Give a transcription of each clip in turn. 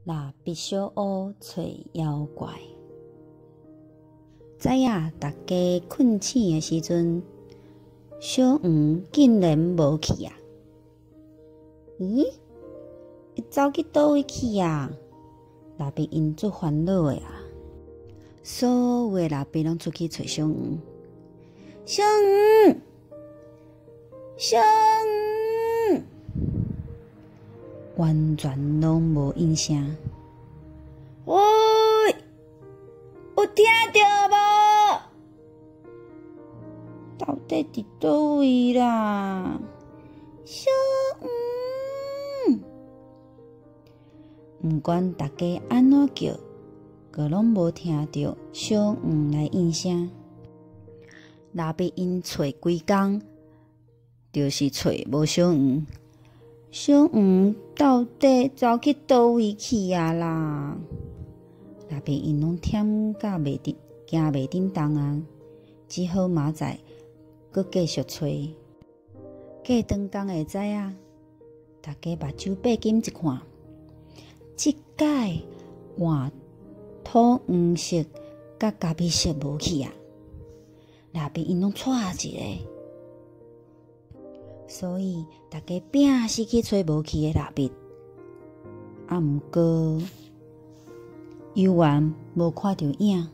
蜡笔小乌揣妖怪。知影大家睏醒的时阵，小黄竟然无去啊！咦？伊走去佗位去啊？蜡笔𪜶足烦恼的啊！所有的蜡笔攏出去揣小黄。小黄，小黄，完全攏無應聲。喂，有聽著無？到底佇佗位啦？小黃，毋管大家按怎叫，閣攏無聽著小黃來應聲。蠟筆𪜶揣規工，就是揣無小黃。小黃到底走去佗位去啊啦？蠟筆𪜶攏忝甲袂得，行袂振動啊，只好明仔載閣繼續揣。過長工的早仔，大家目睭擘緊一看，這擺換土黃色佮咖啡色無去啊！蠟筆𪜶攏掣一下，所以大家拚死去揣無去的蠟筆，啊，毋過猶原無看著影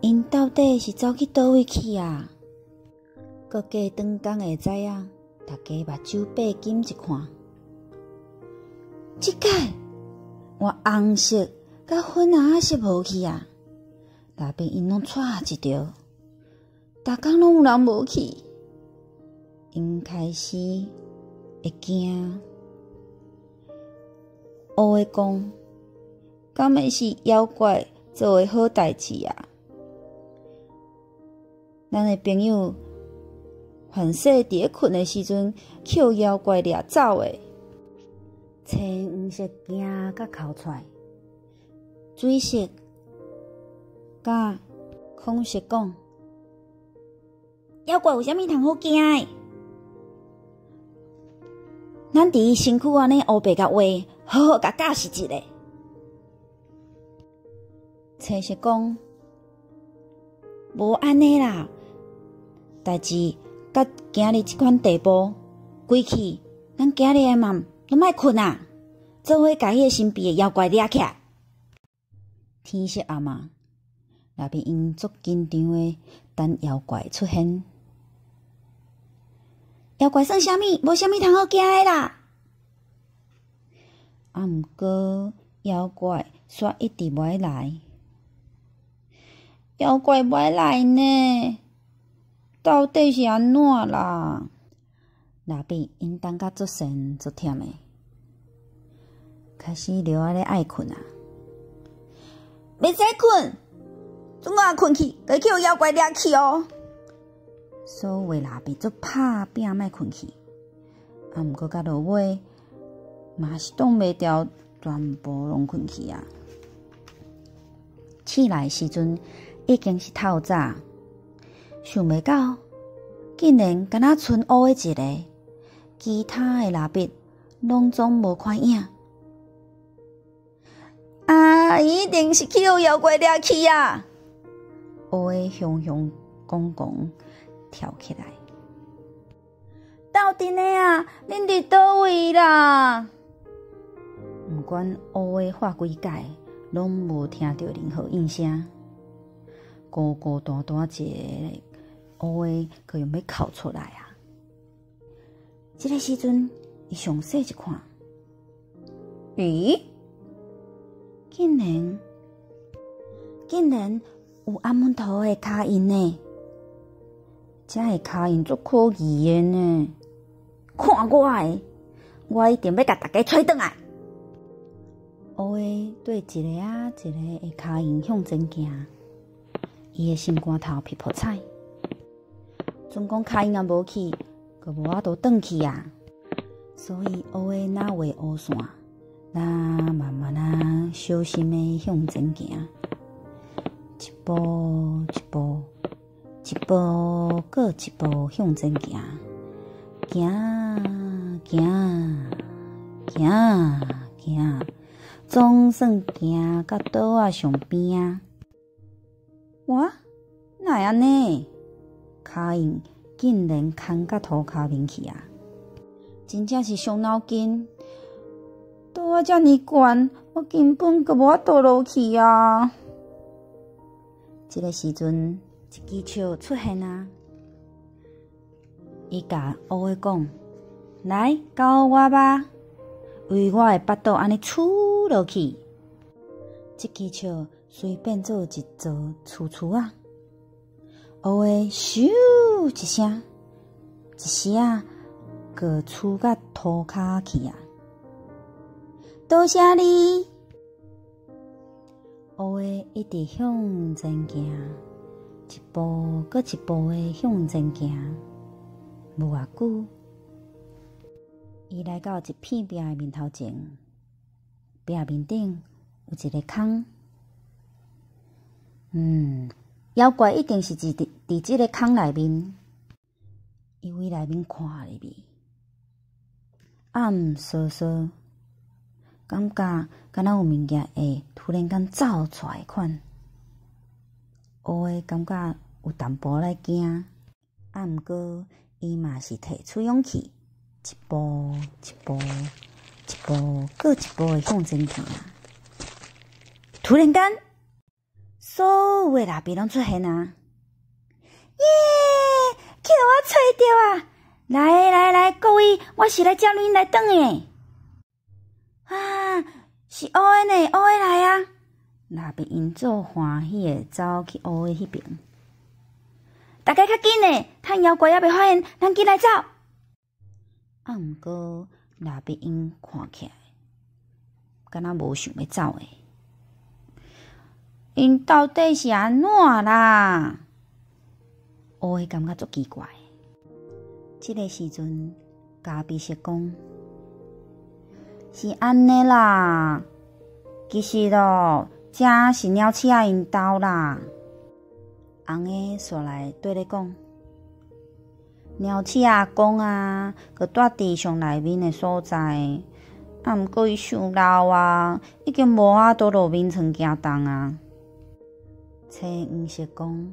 ，𪜶到底是走去佗位去啊？閣過長工的早仔，大家目睭擘緊一看，這擺換紅色佮粉紅色無去啊！蠟筆𪜶攏掣一著，逐工攏有人無去，𪜶開始會驚。烏的講，敢會是妖怪做的好代誌啊？咱的朋友凡勢佇咧睏的時陣，予妖怪掠走的。青黃色驚甲哭出來，水色佮空色講，妖怪有啥物通好驚的？咱佇伊身軀按呢烏白共畫，好好共教示一下。青色講，無按呢啦，代誌到今日這款地步，規氣咱今日的夢攏莫睏啊，做伙共彼个神秘的妖怪掠起來。天色暗啊，蠟筆𪜶足緊張的等妖怪出現。妖怪算啥物？無啥物通好驚的啦。啊，毋過妖怪煞一直無愛來，妖怪無愛來呢？到底是按怎啦？蠟筆𪜶等甲足神足忝的，開始著愛咧愛睏啊！袂使睏，總我睏去，會予妖怪掠去哦！所有的蠟筆足拍拚莫睏去，啊，毋過到落尾嘛是擋袂牢，全部攏睏去啊！醒來時陣已經是透早，想袂到竟然敢若賰烏的一个，其他的蠟筆攏總無看影。啊！一定是予妖怪掠去啊！烏的雄雄公公跳起來，鬥陣的啊！恁佇佗位啦？毋管烏的喊幾擺，攏無聽著任何應聲。孤孤單單一个烏的，閣欲哭出來啊！這个時陣，伊詳細一看，咦？竟然竟然有阿門頭的跤印呢！這个跤印足可疑的呢！看我的，我一定欲共大家揣轉來。烏的對一个仔一个的跤印向前行，伊的心肝頭噗噗彩。賰講跤印也無去，閣無法度轉去啊！所以烏的若畫烏線，若慢慢仔小心的向前行，一步一步，一步閣一步向前行，行行行行，總算行到桌仔上邊仔。哇！哪會按呢？跤印竟然牽到塗跤面去啊！真正是傷腦筋。桌仔遮爾懸，我根本閣無法度落去啊！這个時陣，一支笑出現啊！伊共烏鴉講：來，交予我吧，為我的腹肚按呢跙落去。這支笑隨變做一座厝厝仔，烏鴉咻一聲，一時仔閣跙到塗跤去啊！多謝你。烏鴉一直向前行，一步閣一步的向前行。無偌久，伊來到一片壁的面頭前，壁面頂有一个空。妖怪一定是佇這个空內面。伊往內面看入去，暗聳聳，感覺敢若有物件會突然間走出來款。烏鴉感覺有淡薄仔驚，啊，毋過伊嘛是提出勇氣，一步一步，一步閣一步的向前行。突然間，所有的蠟筆攏出現啊！耶！去予我揣著啊！來來來，各位，我是來接恁來轉的。啊，是烏鴉呢，烏鴉來啊！蠟筆𪜶足歡喜的走去烏鴉彼爿。大家較緊的，趁妖怪猶未發現，咱緊來走。啊，毋過蠟筆𪜶看起來，敢若無想欲走的。𪜶到底是按怎啦？烏鴉感覺足奇怪。這个時陣，咖啡色講是按呢啦。其實囉，這是鳥鼠仔𪜶兜啦。紅的煞來綴咧講，鳥鼠仔阿公啊，閣蹛佇上內面的所在。啊，毋過伊傷老啊，已經無法度落眠床行動啊。青黃色講，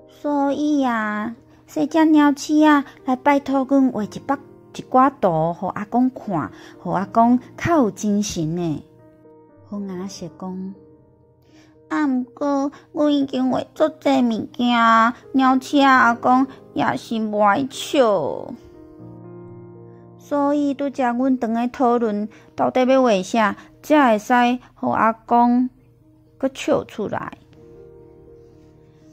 所以啊，細隻鳥鼠仔來拜託阮畫一幅一寡圖，予阿公看，予阿公較有精神呢。粉紅色講，啊，毋過阮已經畫足濟物件，鳥鼠仔阿公也是無愛笑。所以拄才阮當咧討論，到底欲畫啥，才會使予阿公閣笑出來。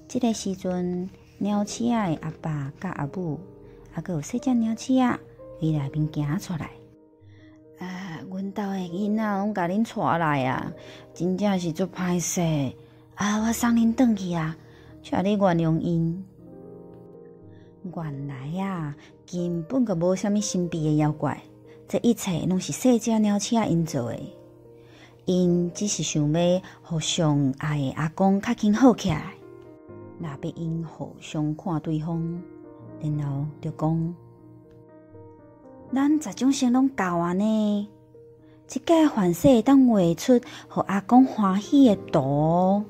這个時陣，鳥鼠仔的阿爸佮阿母，猶閣有細隻鳥鼠仔，佇內面行出來。啊，阮兜的囡仔攏共恁帶來啊，真正是足歹勢。啊，我送恁轉去啊，請你原諒𪜶。原來啊，根本就無啥物神秘的妖怪，這一切攏是細隻鳥鼠仔𪜶做的。𪜶只是想欲予上愛的阿公較緊好起來。蠟筆𪜶互相看對方，然後就講：咱十種色攏夠啊呢！這屆凡勢會當畫出予阿公歡喜的圖。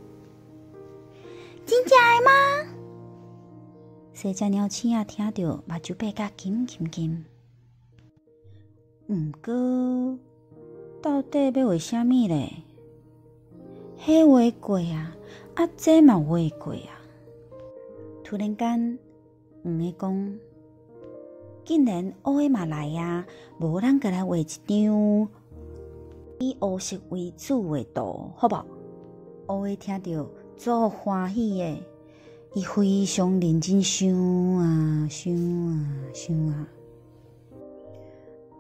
真正的嗎？細隻鳥鼠仔聽著，目睭擘甲金金金。毋過，到底欲畫啥物咧？彼畫過啊，啊，這嘛畫過啊。突然間，黃的講：既然烏的嘛來啊，無咱閣來畫一張以烏色為主的圖，好無？烏的聽著足歡喜的，伊非常認真想啊想啊想啊。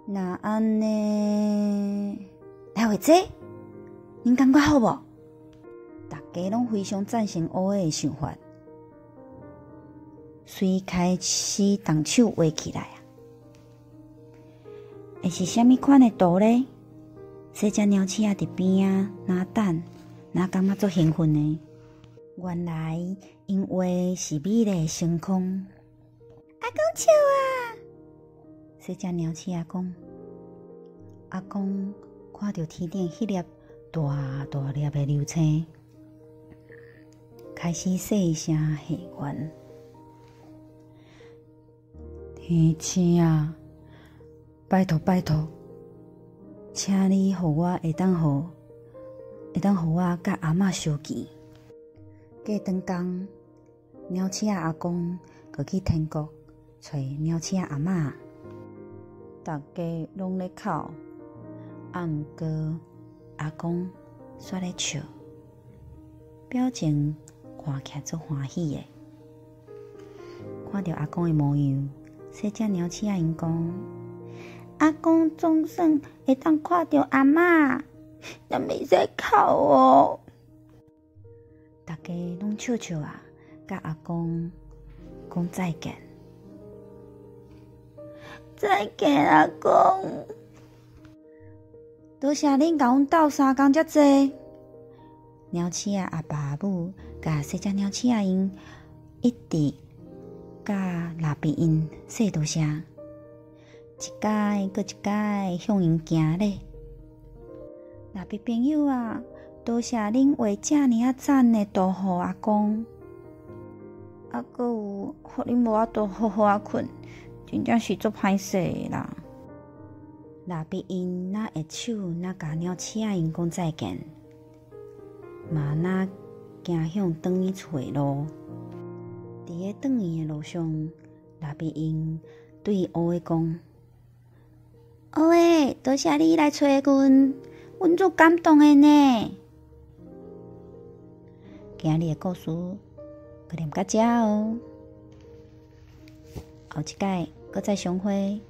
若按呢，來畫這，恁感覺好無？大家攏非常贊成烏的想法。隨開始動手畫起來啊！會是啥物款的圖咧？細隻鳥鼠仔佇邊仔，若等，若感覺足興奮的。原來𪜶畫的是美麗的星空。阿公笑啊！細隻鳥鼠仔講：阿公看看著天頂彼粒大大粒的流星，開始細聲許願：天星啊，拜託拜託，請你予我會當予我佮阿嬤相見。過轉工，貓鼠仔阿公閣去天國揣貓鼠仔阿嬤，逐家攏咧哭，啊毋過阿公煞咧笑，表情看起來足歡喜的。看著阿公的模樣，細隻貓鼠仔𪜶講：阿公總算會當看著阿嬤，咱袂使哭哦。逐家攏笑笑啊，佮阿公講再見，再見阿公。多謝恁共阮鬥相共遮濟。貓鼠仔阿爸阿母佮細隻貓鼠仔𪜶一直佮蜡筆𪜶說多謝，一擺閣一擺向𪜶行禮。蠟筆朋友啊，多謝恁畫遮爾仔讚的圖予阿公，啊，閣有予恁無法度好好仔睏，真正是足歹勢的啦。蠟筆𪜶若會手，若共貓鼠仔𪜶講再見，嘛若行向轉去厝的路。佇咧轉去的路上，蠟筆𪜶對烏鴉講：烏鴉，多謝你來揣阮，阮足感動的呢。今日的故事就念到遮哦，後一擺閣再相會。